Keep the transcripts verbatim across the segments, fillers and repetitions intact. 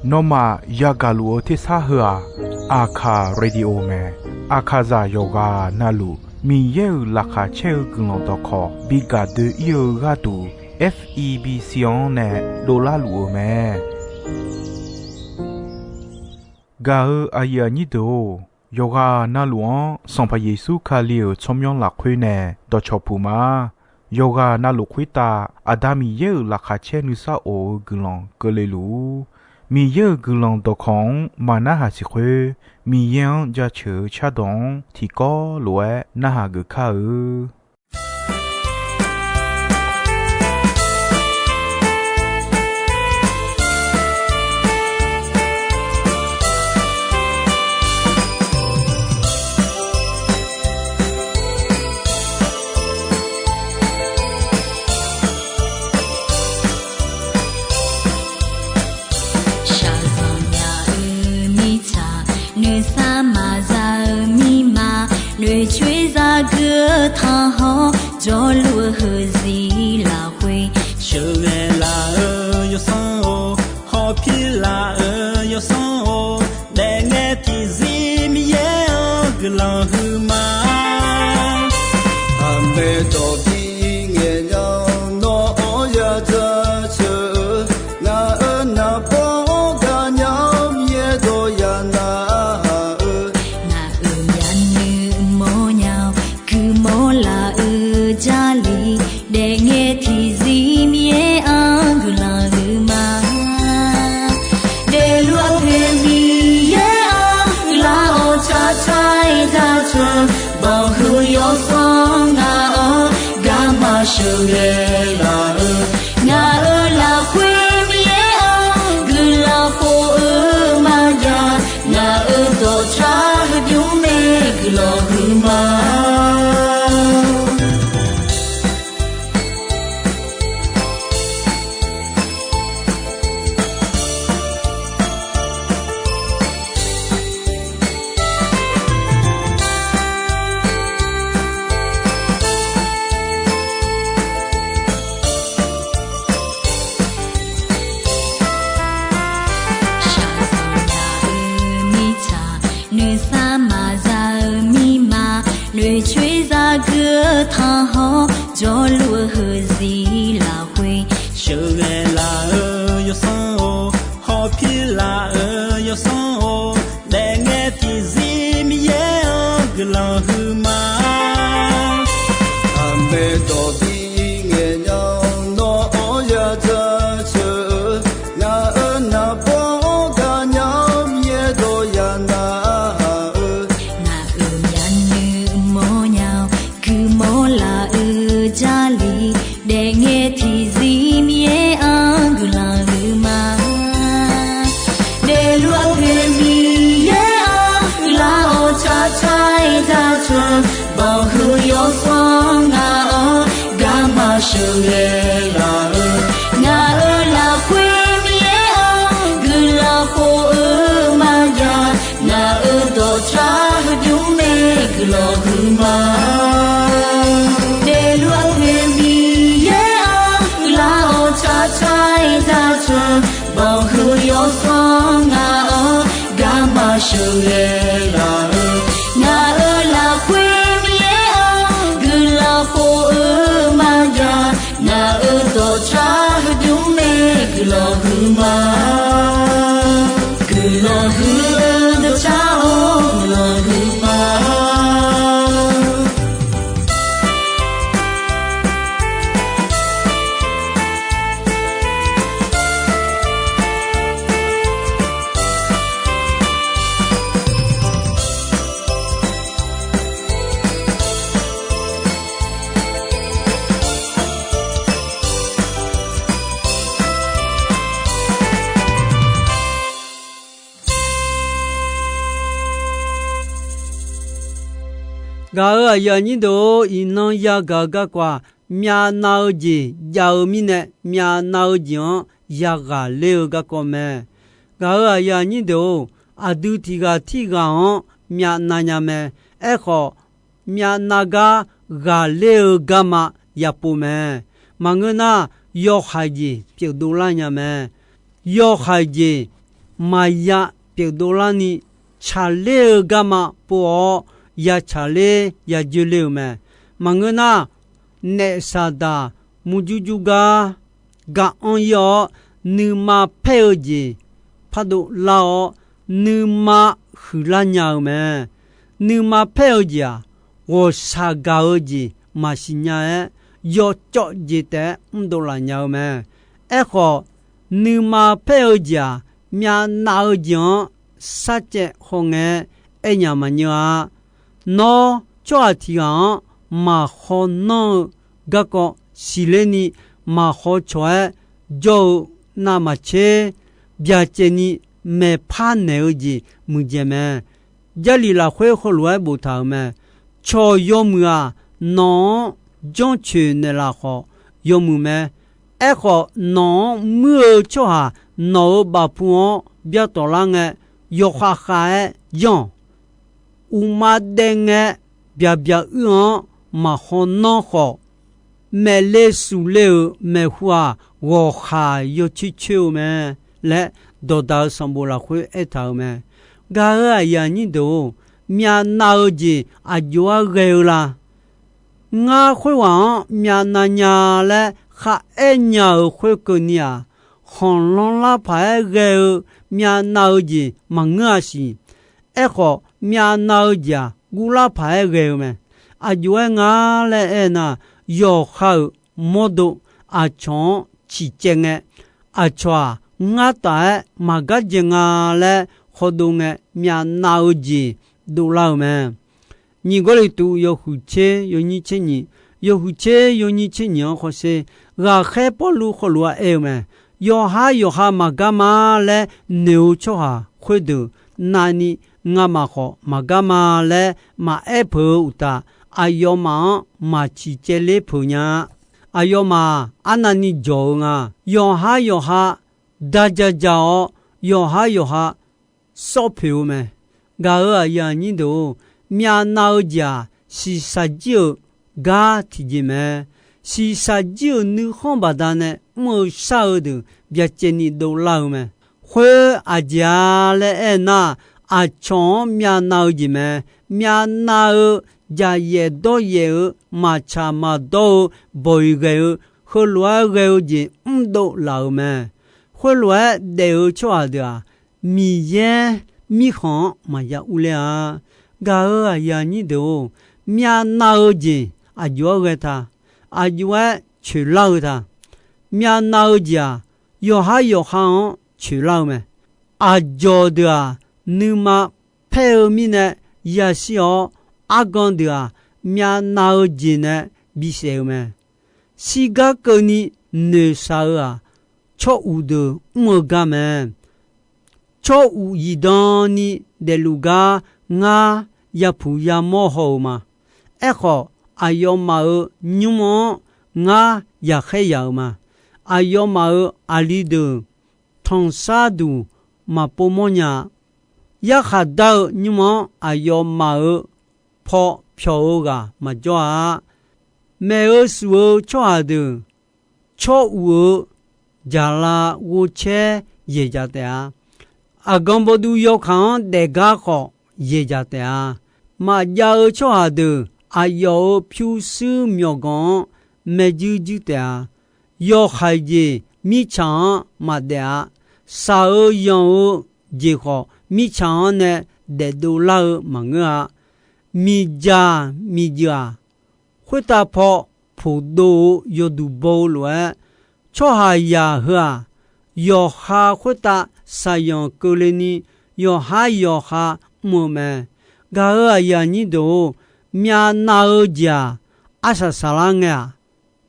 Nawmaf yagaq luf-eu tersar heu-aq, Aqkaq Radio mae. Aqkaqzaq yawqghaq navluf Miqyaer-euq laqkhaq caer-eu guiqlanq dawqkawq bi gaq doe-ir-eu gharduq, F E B C-anr nae dovlar luf-eu mae. Gaq-eu aqyuif aqnyir deuq-or, yawqghaq navluf-anr Sanqpaq Yeqsur Kali-euq tsawrmyanr lafkhoer nae dawqcawq puq ma. Yawqghaq navluf khoertav Aqda Miqyaer-euq laqkhaq caer nuisar of-eu guiqlanq keuvle luf-ur. Miqyaer-euq guiqlanq dawqkawq-anr maqnarhaq siq khoer, Miqyaer-anr jaceuq-eu cardawq-anr tiqkawv lof-aer narhaq geuf kar-eu. Shaqzanq nya-eu mirtsaq, noeqsar maqza-eu mirma, noeqcoer zagui-eu tanqhawr, jawrluf-eu heuziq lafkhoer, sheuqghae laf-eu yawsanr-or, hawpir laf-eu yawsanr-or, daefngae tiqzir Miqyaer-anr guiqlanq huiqma. Aqmaeq dawq bi ngaeq nya-awr nawr-anr ya jaceuq-eu, ngaq-euq naqbawr-anr gaqnya-awr Miqyaer dawq ya narhaq-eu, ngaq-euq myavnuiv mawrnya-awr guimawr laf-eu Jarlif, daefngae tiqzir Miqyaer-anr guiqlanq huiqma. Daefluf-eu poeq Miqyaer-anr guiqlanq-awr tsaqtsaq-aer jaceuq, banqhuiq yawsanr ngaq-anr garma sheuqghae laf-eu, ngaq-euq lafkhoer Miqyaer-anr guiqlanq khof-eu maqjav, ngaq-euq dawqtsaq heubymr mae guiqlanq huiqma. Shaqzanq nya-eu mirtsaq, noeqsar maqza-eu mirma, noeqcoer zagui-eu tanqhawr, jawrluf-eu heuziq lafkhoer, sheuqghae laf-eu yawsanr-or, hawpir laf-eu yawsanr-or, daefngae tiqzir Miqyaer-anr guiqlanq huiqma. Aqmaeq dawq bi ngaeq nya-awr nawr-anr ya jaceuq-eu, ngaq-euq naqbawr-anr gaqnya-awr Miqyaer dawq ya narhaq-eu, ngaq-euq myavnuiv mawrnya-awr guimawr laf-eu Jarlif, daefngae tiqzir Miqyaer-anr guiqlanq huiqma. Daefluf-eu poeq Miqyaer-anr guiqlanq-awr tsaqtsaq-aer jaceuq, banqhuiq yawsanr ngaq-anr garma sheuqghae laf-eu, ngaq-euq lafkhoer Miqyaer-anr guiqlanq khof-eu maqjav, ngaq-euq dawqtsaq heubymr mae guiqlanq huiqma. Daefluf-eu poeq Miqyaer-anr guiqlanq-awr tsaqtsaq-aer jaceuq, banqhuiq yawsanr ngaq-anr garma sheuqghae laf-eu, ngaq-euq lafkhoer Miqyaer-anr guiqlanq khof-eu maqjav, ngaq-euq dawqtsaq heubymr mae guiqlanq huiqma. Guiqlanq huiq-eu dawqtsaq-or guiqlanq huiqma. Gaq-euq aqyuif aqnyir deuq-or, iqnan yagaq-eu garkawv-aq, myavnav-eu jeq jav-eu mirnae, myavnav-eu jeq-anr yaghaq ler-eu garkawv mae. Gaq-euq aqyuif aqnyir deuq-or, aqdui tiq ghaq tirghaq-anr myavnav nya mae. Aerkhawf, myavnav gar ghaqler-eu garma yapov mae. Maqngeur nar, yawhaiq jeq pyeufdov lar nya mae. yawhaiq jeq maqya pyeufdov larni, tsaqler-eu garma pov-awr ya tsaqler ya joe le-euq mae. Maqngeur nar, naef saqdaq murjur jur gar ga anr ir-awr, nuima paer-eu jeq pardov lar-awr, nuima huiqlar nya-eu mae. Nuima paer-eu jeq-aq, ghawqshaq gaq-eu jeq maqsiq nya-aer, yawcawv jeq taef-aer mrdov laf nya-eu mae. Aerkhawf, nuima paer-eu jeq-aq, myavnav-eu jeq-anr sarcaev hawngae-aer aernya maqnyeur-a. Nawr tsawrhaq tiq ghaq-anr maqhaw nanr-eu garkawv siqler ni, maqhaw cawq-aer jawr-eu navmaqtser byacaevni maeqpar naeq-eu jeq muiqdzaeq mae. Jarlif lafkhoer heulof-aer boftaq-euq mae. Cawq yawmuiq-aq, nawq-anr janrcoeq naeqlaf khawf yawmuiq mae. Aerkhawf, nawq-anr muir-eu tsawrhaq nawq-euq bafpuiv-anr byartawf lar ngae, yawkhav khav-aer yanr-awq. Uqma daev ngae, byaqbyaq uir-anr maqhaw nanr khawf, maeqle sufle-euq maeqhu-aq, ghawqkhaq yawcoer coer-eu mae laer, dawqdaq-eu sanqbof lafkhoer aertaq-euq mae. Gaq-euq aqyuif aqnyir deuq-or, myavnav-eu jeq aqjox-aer ghae-eu la? Ngar khoerghaq-anr myavnav nya laer kharaer nya-euq khoerkeuvni-aq, khanqlanr lar paq-aer ghae-eu myavnav-eu jeq maqngeur-a siq. Aerkhawf, myavnav-eu jeq-aq, guvlar paq-aer ghae-eu mae. Aqjox-aer nga laer aernar, yawqha-euq mawrdo aqcawq-anr ciqcaev ngae, aqcawq-aq, ngar taf-aer maqgar dzae nga laer khawdov ngae, myavnav-eu jeq dovlar-euq mae. Nyiq Gawrliqtu yawhuiq tser yawnyir tser nyiq, yawhuiq tser yawnyir tser nyiq-anr hawsher, ghaqkhaer Pawrluv heulof-aer aer-eu mae. Yawqhar yawqha maqgar ma laer noeq-eu tsawrhaq khoerdeuq navni, ngamaf khawf maqgar ma laer maqaer peuq-eu uqtaf, aqyawfmaf-anr maq ciqcaev ler peuq nya-a. Aqyawfmaf arnavni jawq-eu nga. Yawqhar yawqha da ja ja-awr, yawqhar yawqha sawr poeq-eu mae. Gaq-euq aqyuif aqnyir deuq-or, myavnav-eu jeq-aq, shiqshaq jir-euq gar tiqjeq mae. Shiqshaq jir-euq nuikhanr baqdanae mr-eu shar-eu deuq byacaevni dovlar-eu mae. Khoer aqjeq-a laer aernar, aqcawq-anr myavnav-eu jeq mae. Myavnav-eu jaqyaef dawryaef-eu maqtsaq maqdawr-eu bawq-iq ghae-eu, heulof-aer ghae-eu jeq mrdov laf-euq mae. Khoerlof-aer daef-eu tsawrhaq deuq-aq, Miqyaer mirkhanq-anr maqya urler-a. Gaq-euq aqyuif aqnyir deuq-or, myavnav-eu jeq aqjox-aer ghae ta, aqjox-aer coeqlar-eu ta. Myavnav-eu jeq-aq, yawqhar yawqha-anr coeqlar-eu mae. Aqjawq deuq-aq, nuima paer-eu mirnae yashir-awr, argan deuq-aq, myavnav-eu jeq nae bisaef-eu mae. Shirgar keuvni noeqshaq-eu-aq, tsawr uq deuq mr-eu gar mae. Tsawr uq zifdan ni daefluf gar ngar yapuq yamawr haw-eu ma. Aerkhawf, aqyawfmaf-euq nymr-anr ngar yaqkhaer yaq-euq ma. Aqyawfmaf-euq aqli deuq tanqsar duq maqpov mawrnya-a. Yarkhaq dar-eu nymr-anr aqyawfmaf-euq paw pyawq-eu ghaq maqjawr-a. Maeq-eu suf-eu tsawrhaq deuq, tsawr uq-eu jaqlav ghovcaer yaeqdzaq taef-a. Aqgan bawduv yawkaq-anr daefgar khawf yaeqdzaq taef-a. Maqjav-eu tsawrhaq deuq, aqyawf-euq pyurshuir myawqganq-anr maerjuir juir taef-a. Yawhaiq jeq mirtsaq-anr maqdaef-a. Shaq-eu yanq-eu jeq khawf, mirtsaq-anr nae daefdov lar-eu maqngeur-a. Miqdzaq miqdzuif-aq, khoertav paw poqdov-eu yawduq baw-eu lof-aer, tsawrhaqzaq heu-aq, yawqha khoertav shaqyanq keuvle ni, yawqhar yawqha mr-eu mae. Gaq-euq aqyuif aqnyir deuq-or, myavnav-eu jeq-aq, arsaq saqlar ngae-aq,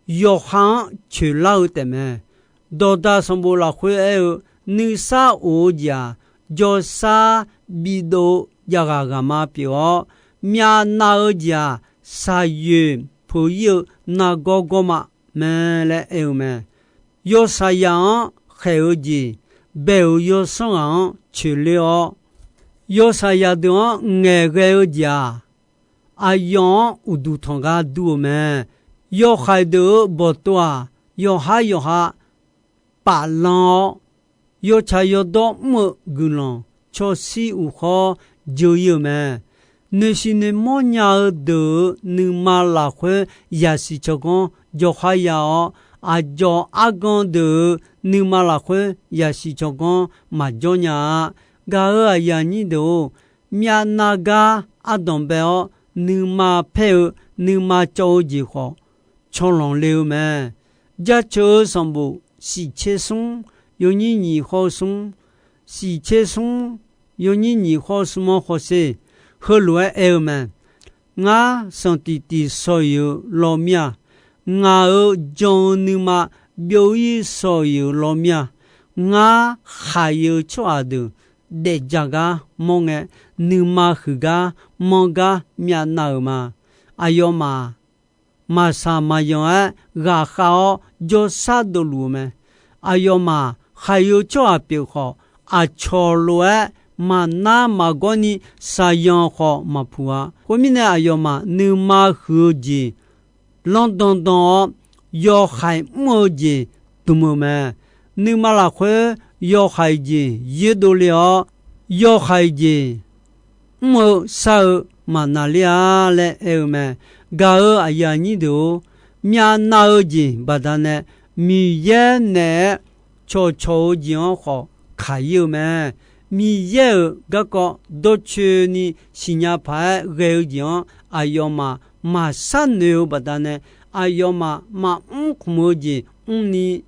yawqha-anr coeqlar-eu taefmae. Dawqdaq sanqbof lafkhoer aer-eu, nuisar of-eu jeq-aq, jawrsar bidov-eu javghaq ghaqma pyeuf-awr, myavnav-eu jeq-aq, shaqyoeq peuq-ir-eu nargawr gawrma mae laer aer-eu mae. Yawshaqzaq-anr khaeq-eu jeq, bae-euq yawsanr ghaq-anr coeqler-awr, yawshaqzaq deuq-anr ngaeqghae-eu jeq-aq, aqyawf-anr uqduq tanq gar dur-eu mae. Yawhaiq deuq-euq bawqtov-aq, yawqhar yawqha paflan-awr, yawtsaq yawdawr mr-eu guiqlanq cawshir uf khawr jeu ir-eu mae. Noeqsiq noeqmawr nya-eu deuq-euq nuima lafkhoer yasiq tsawrganr jawrkhar ya-awr, aqdzawq argan deuq-euq nuima lafkhoer yasiq tsawrganr maqjawr nya-a. Gaq-euq aqyuif aqnyir deuq-or, myavnav gar ardanq bae-awr, nuima paer-eu, nuima cawv-eu jeq khawf, canlanq le-eu mae. Jaceuq-eu sanqbof shiqtser smr, yawnyir nyiq khawr smr, shiqtser smr, yawnyir nyiq khawr smr-anr hawsher, heulof-aer aer-eu mae. Ngar sanqtiq tiq shaw-iq-eu lawr mir-a. Ngaq-euq jan-eu nuima byov-ir shaw-iq-euq lawr mir-a. Ngar khaq-iq-eu tsawrhaq deuq daefdzaq gar mawr ngae, nuima huiq gar manr gar myavnav-euq ma. Aqyawfmaf maqsaq maqyanq-aer ghaqkhav-awr jawrshar dovluf-eu mae. Aqyawfmaf khaq-iq-eu tsawrhaq pyeuf khawf, aqcawq lof-aer maqnar maqgawr ni shaqyanq khawf maqpuq-a. Khoermirnae, aqyawfmaf nuima huiq-eu jeq lanrdan dan-awr, yawhaiq mr-eu jeq dmq-eu mae. Nuima lafkhoer yawhaiq jeq yoerdov le-awr, yawhaiq jeq mr-eu shar-eu maqnavler-a laer aer-eu mae. Gaq-euq aqyuif aqnyir deuq-or, myavnav-eu jeq baqdanae Miqyaer naeq-aer cawqcawq-eu jeq-anr khawf kaq-ir-eu mae. Miqyaer-euq garkawv dawrcoeni siqnya paq-aer ghae-eu jeq-anr aqyawfmaf maqshar noeq-eu baqdanae, aqyawfmaf maqmr khmq-eu jeq mrni,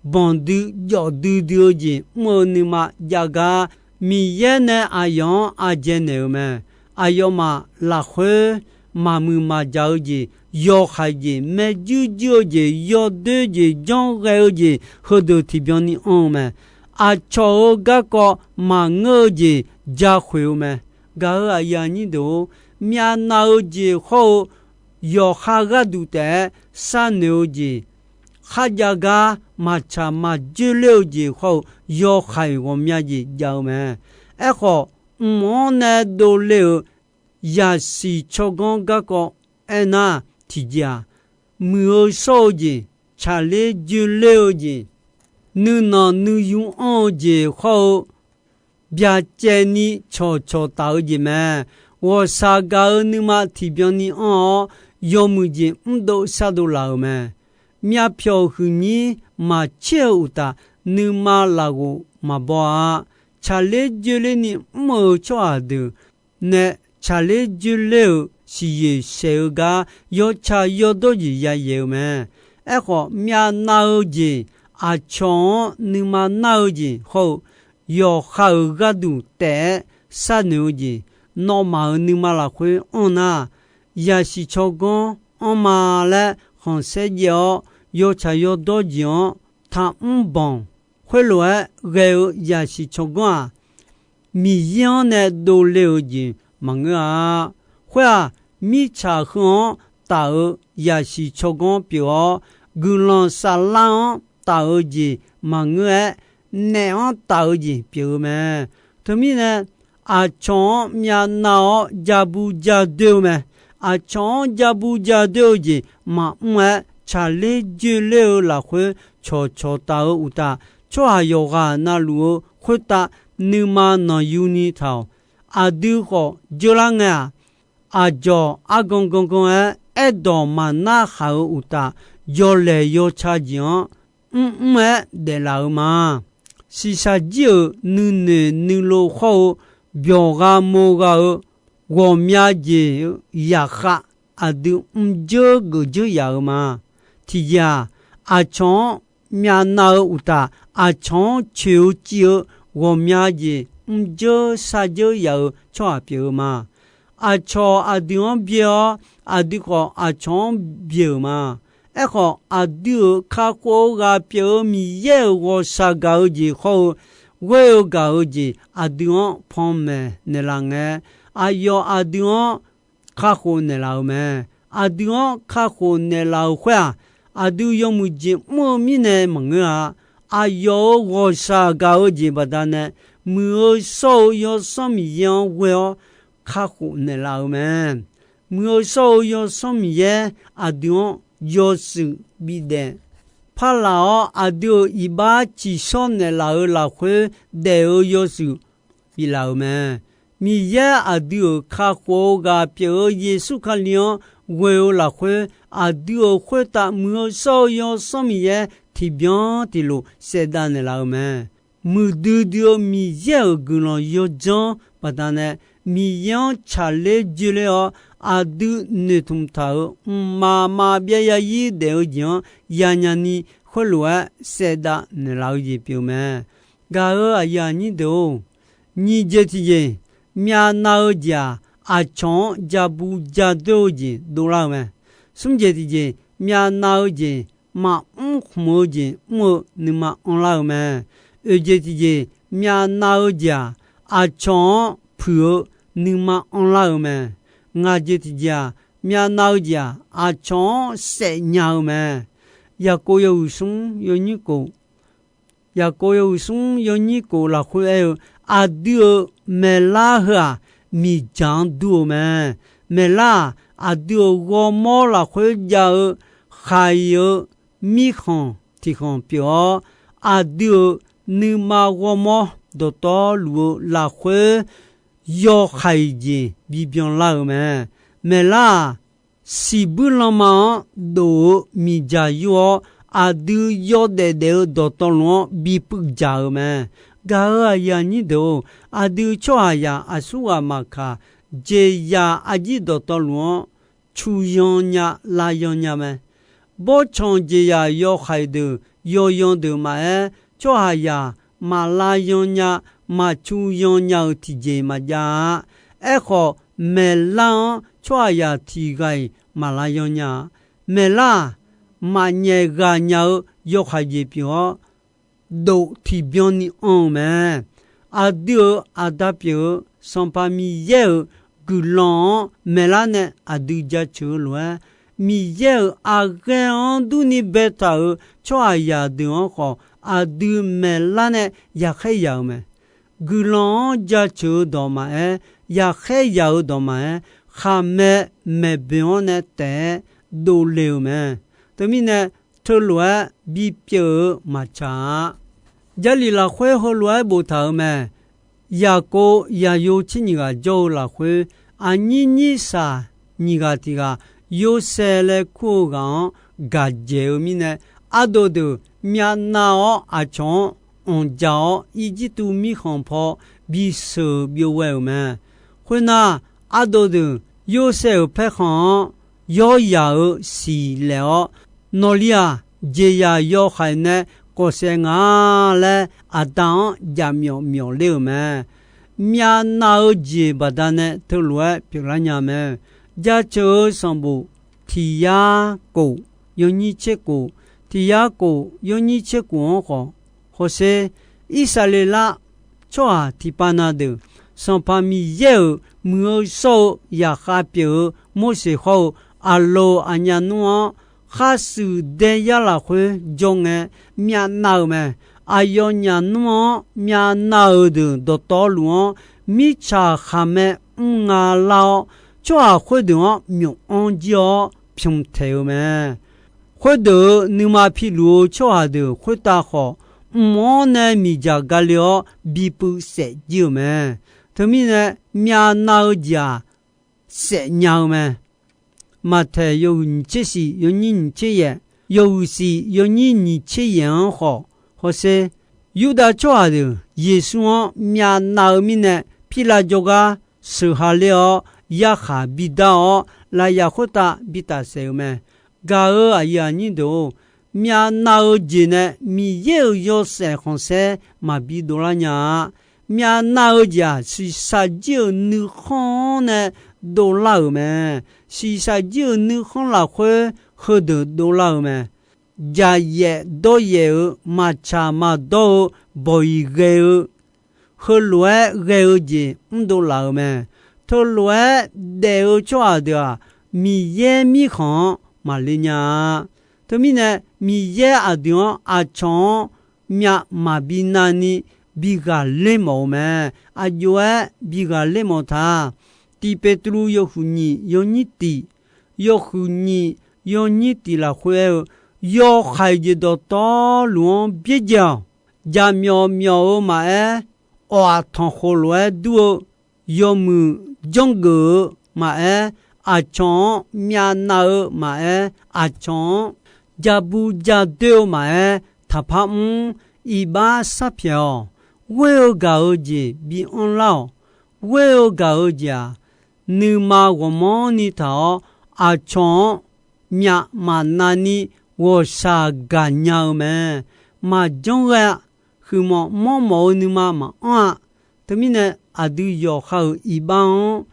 banqdui jawf duidui-eu jeq mr-eu nuima jav gar, Miqyaer nae aqyawf-anr ardzae naeq-euq mae. Aqyawfmaf lafkhoer maqmuiq maqjaq-eu jeq, yawhaiq jeq, maerjuir juir-eu jeq, yawdoer jeq, janr ghae-eu jeq, heudeuq tiqbyan ni anr-eu mae. Aqcawq-euq garkawv maqngeur-eu jeq jakhoeq-eu mae. Gaq-euq aqyuif aqnyir deuq-or, myavnav-eu jeq hawr-eu yawqha gharduq taef-aer sharnoeq-eu jeq, kharjav gar maqtsaq maqjoer ler-eu jeq hawr-eu yawhaiq ghawqmya jeq jav-eu mae. Aerkhawf, mq-anr nae dovle-euq yaqsiq tsawrganr garkawv aernar, tiqjeq-aq, muiq-eu shawr-eu jeq, tsaqler joerler-eu jeq, nuinanq nuiyu anr-eu jeq hawr-eu byacaevni cawqcawq taf-eu jeq mae. Ghawqshaq gaq-eu nuima tiqbyan ni anr-awr, yawmuiq jeq mrdov shardov laf-euq mae. Myavpyawq huiqnyir maqtser-eu uqtaf, nuima lafghof maqbaw-a. Tsaqler joerlerni mr-eu tsawrhaq deuq nae tsaqler joerler-euq siqyoeq saeq-eu gar yawtsaq yawdawr jeq yayaeq-eu mae. Aerkhawf, myavnav-eu jeq, aqcawq-anr nuima nar-eu jeq hawr-eu yawqha-euq gharduq taef-aer sharnoeq-eu jeq, nawmaf-euq nuima lafkhoer anr nar, yaqsiq tsawrganr anrma laer khanqsaer jaev-awr, yawtsaq yawdawr jeq-anr taqmr banq khoerlof-aer ghae-eu yaqsiq tsawrganr-aq, Miqyaer-anr nae dovle-euq jeq maqngeur-a. Khoer-aq, mirtsaq heu-anr taf-eu yaqsiq tsawrganr pyeuf-awr, guiqlanq saflar-anr taf-eu jeq maqngeur-aer, naef-anr taf-eu jeq pyeuf-eu mae. Teumirnae, aqcawq-anr myavnav-awr jabu jadoer-eu mae. Aqcawq-anr jabu jadoer-eu jeq maqmr-aer, tsaqler joerler-eu lafkhoer cawqcawq taf-eu uqtaf, tsawrhaq yawqghaq navluf-eu khoertav nuima nanqyuni taq-awq. Aqdui khawf jeurlar ngae-aq, aqdzawq argan gangan-aer aerdawq maqnar khaq-eu uqtaf, yawlaeq yawca jeq-anr mrmr-aer daeflaf-eu ma. Shiqshaq jir-euq nuinoeq nuilov hawr-eu byawq gha mo gha-eu ghawqmya jeq-eu zaqkhav aqdui mrjeur geufjeur yaf-eu ma. Tiqjeq-aq, aqcawq-anr myavnav-eu uqtaf, aqcawq-anr coeq-eu civ-eu ghawqmya jeq mrjeur sarjeur yaf-eu tsawrhaq pyeuf-eu ma. Aqcawq aqdui-anr byae-awr, aqdui khawf aqcawq-anr byae-euq ma. Aerkhawf, aqdui-euq kakhof-eu ghaq pyeuf-eu Miqyaer-euq ghawqshaq gaq-eu jeq hawr-eu ghoer-eu gaq-eu jeq aqdui-anr panmaeq naeqlaf ngae, aqyawf aqdui-anr kakhof naeqlaf-euq mae. Aqdui-anr kakhof naeqlaf-euq khoer-aq, aqdui yawmuiq jeq mr-eu mirnae maqngeur-a. Aqyawf-euq ghawqshaq gaq-eu jeq baqdanae, muiq-eu shawr-eu Yawsanr Miqyaer-anr ghoe-awr kakhof naeqlaf-euq mae. Muiq-eu shawr-eu Yawsanr Miqyaer aqdui-anr yawshuif bidaef parlaq-awr, aqdui-euq iqbax tsiqshawr naeqlaf-euq lafkhoer daef-eu yawshuif biflaf-euq mae. Miqyaer aqdui-euq kakhof-eu ghaq pyeuf-eu Yeqsur Kali-anr ghoe-eu lafkhoer, aqdui-euq khoertav Muiq-eu shawr-eu Yawsanr Miqyaer tiqbyan tiqlof saevdav naeqlaf-eu mae. Muiqdui dui-eu Miqyaer-euq guiqlanq yawdzanr baqdanae, Miqyaer-anr tsaqler joeler-awr, aqdui noeqtmq taq-euq mqmaq maqbyav yarzir daef-eu jeq-anr yanya ni khoerlof-aer saevdav naeqlaf-eu jeq pyeuf-eu mae. Gaq-euq aqyuif aqnyir deuq-or, nyiq jeq tiqjeq, myavnav-eu jeq-aq, aqcawq-anr jabu jadoer-eu jeq dovlar-eu mae. Smr jeq tiqjeq, myavnav-eu jeq, maqmr khmq-eu jeq mr-eu nuima anrlar-eu mae. Oeq jeq tiqjeq, myavnav-eu jeq-aq, aqcawq-anr puiq-eu nuima anrlar-eu mae. Ngaq jeq tiqjeq-aq, myavnav-eu jeq-aq, aqcawq-anr saef nya-eu mae. Yaqkov yawhuiq smr yawnyir kof, Yaqkov yawhuiq smr yawnyir kof lafkhoer aer-eu, aqdui-euq maeqlar heu-aq, miqdzaq-anr dur-eu mae. Maeqlar-aq, aqdui-euq ghawrmawr lafkhoer jav-eu khaq-iq-eu mirkhanq tiqkhanq pyeuf-awr, aqdui-euq nuima ghawrmawr dawqtawvluf-eu lafkhoer yawkhav-iq jeq bibyan lar-eu mae. Maeqlar-aq, siqbuir lanma-anr dof-eu miqdzaq yur-awr, aqdui yawdaef daef-eu dawqtawvluf-anr bipuiv dzaq-euq mae. Gaq-euq aqyuif aqnyir deuq-or, aqdui tsawrhaqzaq aqsurghaq maqkaq, jeqzaq arjir dawqtawvluf-anr cu yan nya, lav yan nya mae. Bawrtsanq jeqzaq yawkhav-iq deuq, yawyan deuq maqaer, tsawrhaqzaq maq lav yan nya, maq cu yan nya-euq tiqjeq maqjav-a. Aerkhawf, maeqlar-anr tsawrhaqzaq tiq ghaq-iq maq lav yan nya-a. Maeqlar-aq, maqnyaef ghaq nya-eu yawkhav jeq pyeuf-awr, dof tiqbyan ni anr-eu mae. Aqdui-euq Aqda pyeuf-eu Sanqpaq Miqyaer-euq guiqlanq-anr maeqlar nae aqdui jaceuq-eu lof-aer, Miqyaer-euq aqghaer-anr durni baetaq-euq tsawrhaqzaq deuq-anr khawf, aqdui maeqlar nae yaqkhaer yaq-euq mae. Guiqlanq-anr jaceuq-eu dawq maqaer, yaqkhaer yaq-eu dawq maqaer, khaqmae maeqboeq-anr nae taef-aer dovle-euq mae. Teumirnae, teulof-aer bipyeuf-eu maqtsaq-a. Jarlif lafkhoer heulof-aer boftaq-euq mae. Yaqkov yaqyo tser nyiq ghaq jawr-eu lafkhoer, aqnyir nyir shaq nyiq ghaq tiq ghaq, Yorsaev laer kur-eu ghaq-anr gaq dzaeq-eu mirnae, ardov deuq myavnav-awr aqcawq-anr anqdzaq-awr, Irjirtuv mirkhanq paw bisheuq byov ghae-euq mae. Khoernar, ardov deuq Yorsaev-euq paerkhanq-anr yawr yaq-eu siq laef-awr, nawqli-aq, jeqzaq yawkhav nae kawvsaev nga laer aqda-anr jaqmyawf myawf ler-euq mae. Myavnav-eu jeq baqdanae teulof-aer pyeuflar nya mae. Jaceuq-eu sanqbof tiq yar kof yawnyir tser kof, tiq yar kof yawnyir tser kof-anr khawf, hawsher, Irsaqleqlav tsawrhaq tiqpav na deuq, Sanqpaq Miqyaer-euq muiq-eu shawr-eu yaqkhav pyeuf-eu Morseq hawr-eu Aqloq aqnyaf nmr-anr, khar shuif daeyar lafkhoer jawr ngae, myavnav-euq mae. Aqyawfnyaf nmr-anr myavnav-euq deuq dawqtawvluf-anr, mirtsaq khaqmae mr nga lar-awr, tsawrhaq khoerdeuq-anr myof-anr jir-awr pymq taeq-eu mae. Khoerdeuq-euq nuima piluf-eu tsawrhaq deuq khoertav khawf, mq-anr nae miqdzaq gale-awr bipuiv saef jir-euq mae. Teumirnae, myavnav-eu jeq-aq, saef nya-eu mae. Maqtaeq yawhuiq nyiq tser shif yawnyir nyiq tser yaef, yawhuiq shif yawnyir nyiq tser yaef-anr khawf, hawsher, Yurdav tsawrhaq deuq Yeqsur-anr myavnav-eu mirnae, Pirlav jawrgar sheuq ha ler-awr, yarkhaq bidar-awr, lafyaq khoertav bitaf saef-euq mae. Gaq-euq aqyuif aqnyir deuq-or, myavnav-eu jeq nae Miqyaer-euq yawshaef khanqsaer maqbi dovlar nya-a. Myavnav-eu jeq-aq, shiqshaq jir-euq nuikhanr-anr nae dovlar-euq mae. Shiqshaq jir-euq nuikhanr lafkhoer heudeuq dovlar-euq mae. Jaqyaef dawryaef-eu, maqtsaq maqdawr-eu, bawq-iq ghae-eu, heulof-aer ghae-eu jeq mrdov laf-euq mae. Teulof-aer daef-eu tsawrhaq deuq-aq, Miqyaer Mirkhanq-anr maqle nya-a. Teumirnae, Miqyaer aqdui-anr aqcawq-anr myav maqbi navni bi ghaqler mawf-eu mae. Aqjox-aer bi ghaqler mawf ta. Tiq Peqtruv yawhuiq nyiq yawnyir tiq, yawhuiq nyiq yawnyir tiq lafkhoer aer-eu, yawkhaeq jeq dawqtawvluf-anr byaerdzae-awq. Jaqmyawf myawf-eu maqaer, awq-aq tanqkhof lof-aer dur-eu, yawmuiq janrgeuf-eu maqaer, aqcawq-anr myavnav-eu maqaer, aqcawq-anr jabu jadoer-eu maqaer, taqpar mr. Iqbax sarpyaeq-awq. Ghoer-eu gaq-eu jeq bi anrlar-awq. Ghoer-eu gaq-eu jeq-aq, nuima ghawqmanrni taq-awr, aqcawq-anr myav maqnav ni ghawqshaq gaqnya-eu mae. Maqjanr ghae-a. Huiqmawf manrmawf-eu nuima maqanr-a. Teumirnae, aqdui yawqha-euq iqbax-anr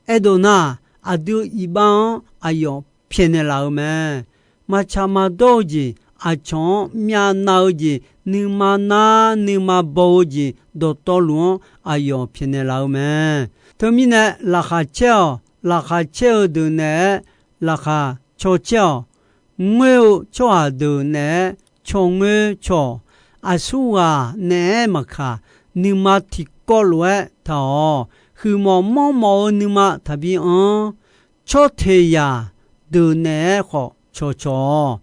aerdov nar, aqdui-euq iqbax-anr aqyawf pyaeqnaeq laf-eu mae. Maqtsaq maqdawr-eu jeq, aqcawq-anr myavnav-eu jeq, nuima nar nuima baw-eu jeq dawqtawvluf-anr aqyawf pyaeqnaeq laf-eu mae. Teumirnae, laqkhaq caer-awq. Laqkhaq caer-eu deuq naeq-aer laqkhaq caw caer-awq. Ngoer-eu tsawrhaq deuq naeq-aer caw ngoer caw-awq. Aqsurghaq naeq-aer maqkaq, nuima tiqkawv lof-aer taq-awq. Huiqmawf manrmawf-eu nuima taqbi anr. Tsawrteq zaq deuq naeq-aer khawf cawqcawq-awq.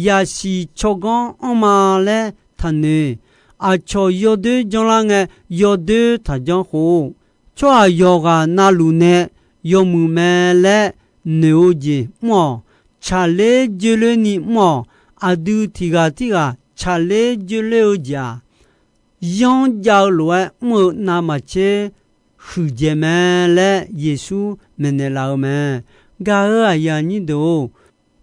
Yaqsiq tsawrganr anrma laer taqnoeq. Aqcawq yawdoer janrlar ngae, yawdoer taqjanr khof. Tsawrhaq yawqghaq navluf nae yawmuiq mae laer noeq-eu jeq mr-awq. Tsaqler joerlerni mr-awq. Aqdui tiq ghaq tirghaq tsaqler joerler-eu jeq-aq, yanr jav-eu lof-aer mr-eu navmaqtser huiqdzaeq mae laer Yeqsur maeqnaeq laf-eu mae. Gaq-euq aqyuif aqnyir deuq-or,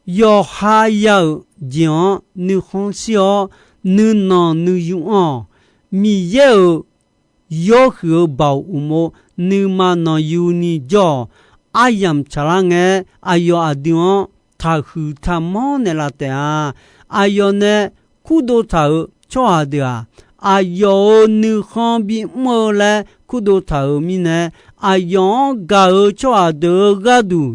yawqha ya-euq jeq-anr nuikhanr shir-awr, nuinanq nuiyu anr-awq. Miqyaer-euq yawhuiq-eu baoq uqmov nuima nanqyuni jawr-awq. Aryamq tsaqlar ngae, aqyawf aqdui-anr taqhuiq taqmanr naeqlaf taef-a. Aqyawf nae kurdov taq-euq tsawrhaq deuq-aq, aqyawf-euq nuikhanr bimr-eu laer kurdov taq-euq mirnae, aqyawf-anr gaq-euq tsawrhaq deuq-euq gharduq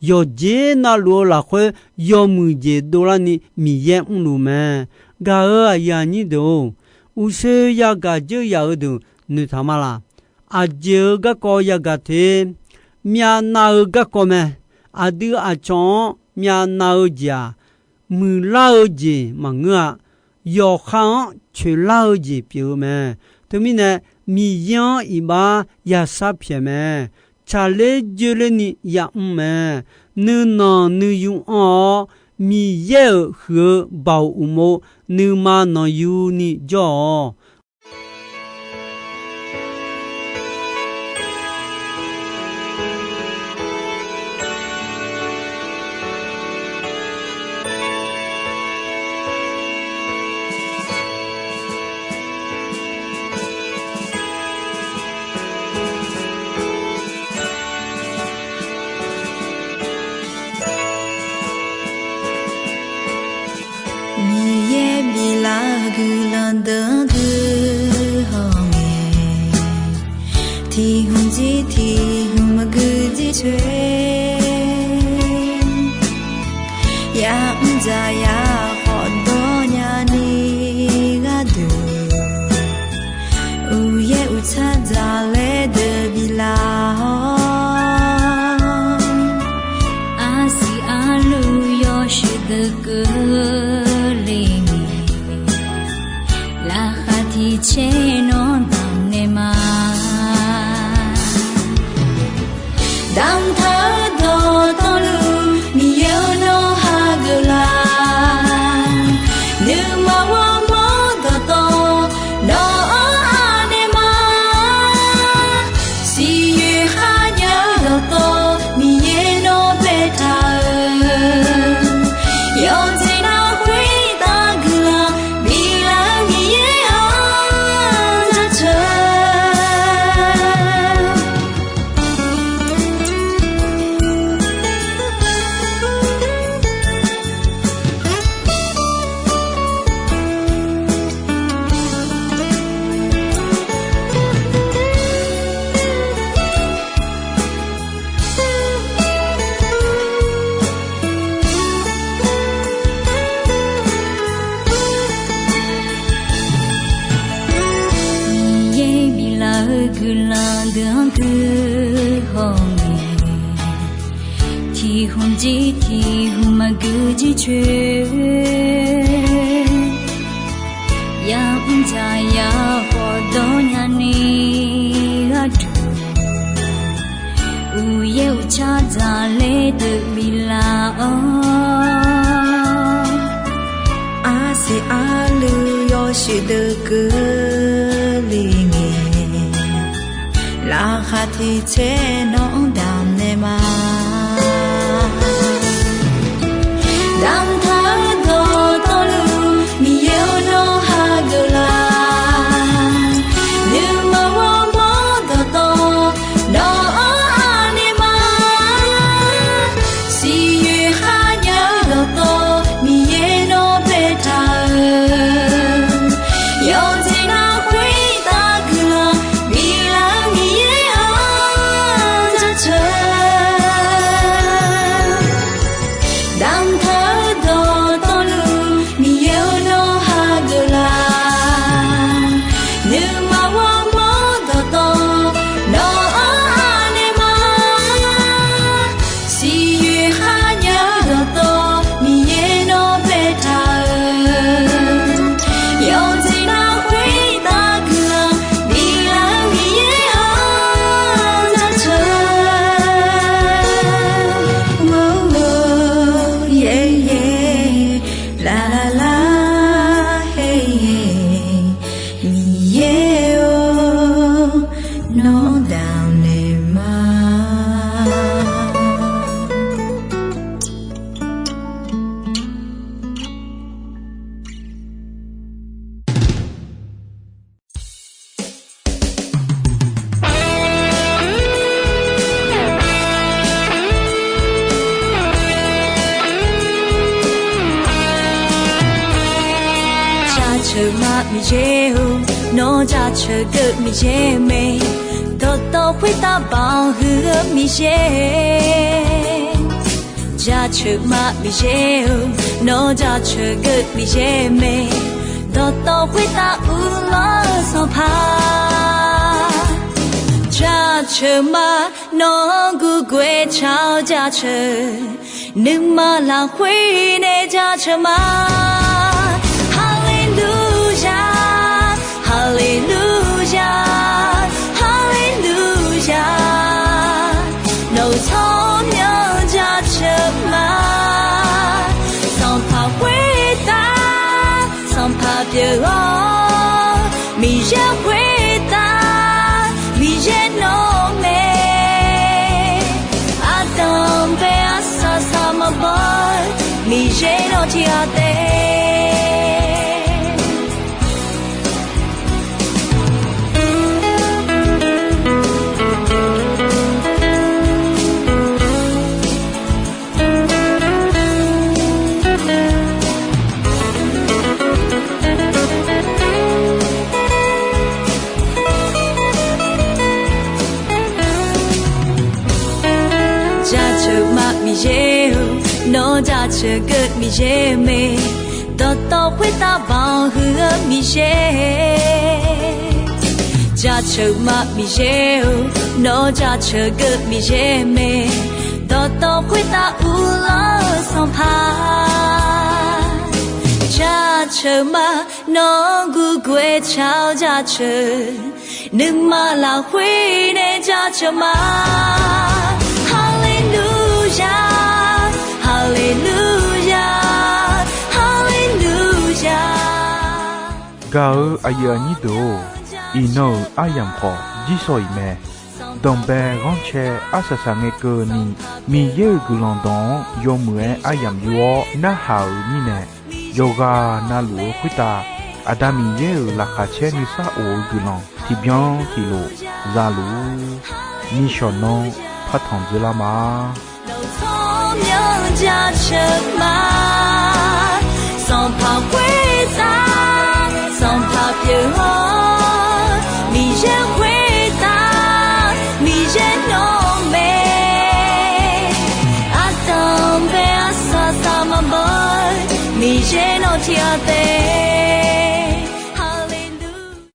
yawqjeq navluf-eu lafkhoer yawmuiq jeq dovlarni Miqyaer mrluf mae. Gaq-euq aqyuif aqnyir deuq-or, uqshoe yagaq dzeur yaf-eu deuq noeqtaq ma laq. Aqjeq-euq garkawv yagaq te, myavnav-eu garkawv mae. Aqdui aqcawq-anr myavnav-eu jeq-aq, muiqlar-eu jeq maqngeur-a. Yawqha-anr coeqlar-eu jeq pyeuf-eu mae. Teumirnae, Miqyaer-anr iqbax yashar pyaeq mae. Tsaqler joerlerni yamr mae. Nuinanq nuiyu anr-awr, Miqyaer-euq huiq-eu baoq uqmov nuima nanqyuni jawr-awq. Miqyaer biflaf-eu guiqlanq deuq-anr gui hawngae, tiq hmq jir tiq hmq maqgui jir coer, yamr dzaq yaf khawf dawrnya ni gharduq, uqyaer uqtsar dzaq laer deuq biflaf-awr, arsiq arluv yawshuif deuq keuvle ngae, laqkhaq tiq caer nawr damq naeq ma. Damqtaq-eu dawqtawvluf, Miqyaer-or, nawr hageuf laf. Nuima ghawrmawr dawqtawv, nawq-anr anaeq ma. Siqyoeq kharjav-eu dawqtawv, Miqyaer nawr baetaq-euq, yawqjeq navluf khoertav guiqlanq biflaf-eu Miqyaer-anr jaceuq. Miqyaer biflaf-eu guiqlanq deuq-anr gui hawngae, tiq Tiq hmq jir tiq hmq maqgui jircoer, ya'mr dzaq ya khawf dawrnya ni gharduq, uqyaer uqcar dzaqler deuq biflaf-awr, arsiq arluiv yawshuif deuq keuvle ngae, laqkhaq tiq tser nawr-anr damqnaeq ma. Damqtaq-eu dawqtawvluf Miqyaer-or, nawr hageuf laf. Nuima ghawrmawr dawqtawv nawq-anr anaeq ma. Siqyoeq kharjav-eu dawqtawv Miqyaer nawr baetaq-eu, yawqjeq nar khoertav guiqlanq biflaf-eu Miqyaer-anr jaceuq. Damqtaq-eu dawqtawvluf Miqyaer-or, nawr hageuf laf. Nuima ghawrmawr dawqtawv nawq-anr anaeq ma. Siqyoeq kharjav-eu dawqtawv Miqyaer nawr baetaq-eu, yawqjeq nar khoertav guiqlanq biflaf-eu Miqyaer-anr jaceuq. Laqlaq, Miqyaer-or, nawr damqnaeq ma. Jaceuq ma Miqyaer-or, nawr jaceuq geuv Miqyaer mae. Dawqtawv khoertav banq huiq-eu Miqyaer. Jaceuq ma Miqyaer-or, nawr jaceuq geuv Miqyaer mae. Dawqtawv khoertav uvlanr-eu Sanqpaq jaceuq ma. Nawq-anr gurguaer tsaq-awr jaceuq, nuima lafkhoer nae jaceuq ma. Haleluya, haleluya, haleluya. Nawq-euq tsawrmyanr jaceuq ma. Sanqpaq khoertav, Sanqpaq pyeuf-awr, Miqyaer khoertav, Miqyaer nawr mae. Ardanq bae arsaq saq maqbaw-eu, Miqyaer nawr tiq ghaq taef. Jaceuq ma Miqyaer-or, nawr jaceuq geuv Miqyaer mae. Dawqtawv khoertav banq huiq-eu Miqyaer. Jaceuq ma Miqyaer-or, nawr jaceuq geuv Miqyaer mae. Dawqtawv khoertav uvlanr-eu Sanqpaq jaceuq ma. Nawq-anr gurguaer tsaq-awr jaceuq, nuima lafkhoer nae jaceuq ma. Haleluya, haleluya, haleluya. Gaq-eu aqyuif aqnyir deuq-or, iqnan-euq aryamq khawf jirsawq iq mae. Danqbae ghanrcae arsaq saq ngae keuvni, Miqyaer-euq guiqlanq dawq-anr yawmuiq-aer aryamq yur-awr narhaq-euq mirnae, yawqghaq navluf-eu khoertav, Aqda Miqyaer-euq laqkhaq caer nuisar of-eu guiqlanq tiqbyan tiqlof za luf-ur. Nishawq nanr partanq dzeurlar ma. Nawq-euq tsawrmyanr jaceuq ma. Sanqpaq khoertav, Sanqpaq pyeuf-awr, Miqyaer khoertav, Miqyaer nawr mae. Ardanq bae arsaq saq maqbaw-eu, Miqyaer nawr tiq ghaq taef.